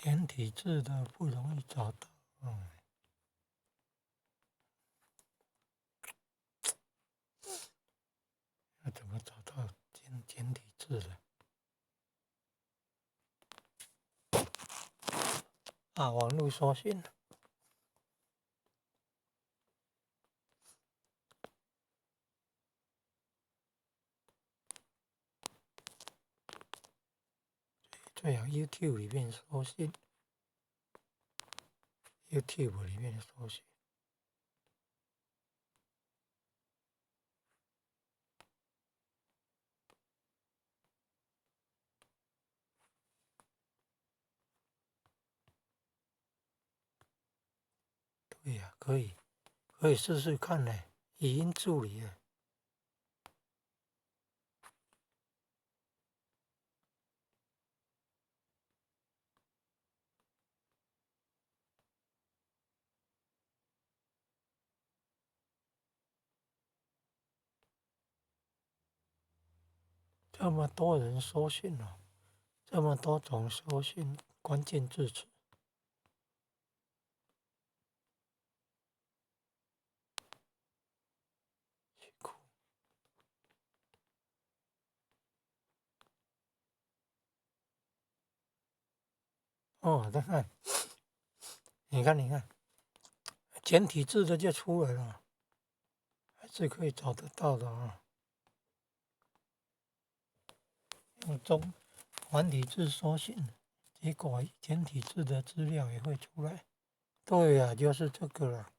簡體字的不容易找到。嗯，要怎麼找到簡體字的？啊，網路搜尋。最好 YouTube 裡面搜尋，YouTube 裡面搜尋。對呀，可以，可以試試看呢，語音助理啊。這麼多人搜尋了，這麼多種搜尋關鍵字詞。酷。哦，你看，你看，你看，簡體字的就出來了，還是可以找得到的啊。用中繁體字搜尋，結果簡體字的資料也會出來。對呀，就是這個了。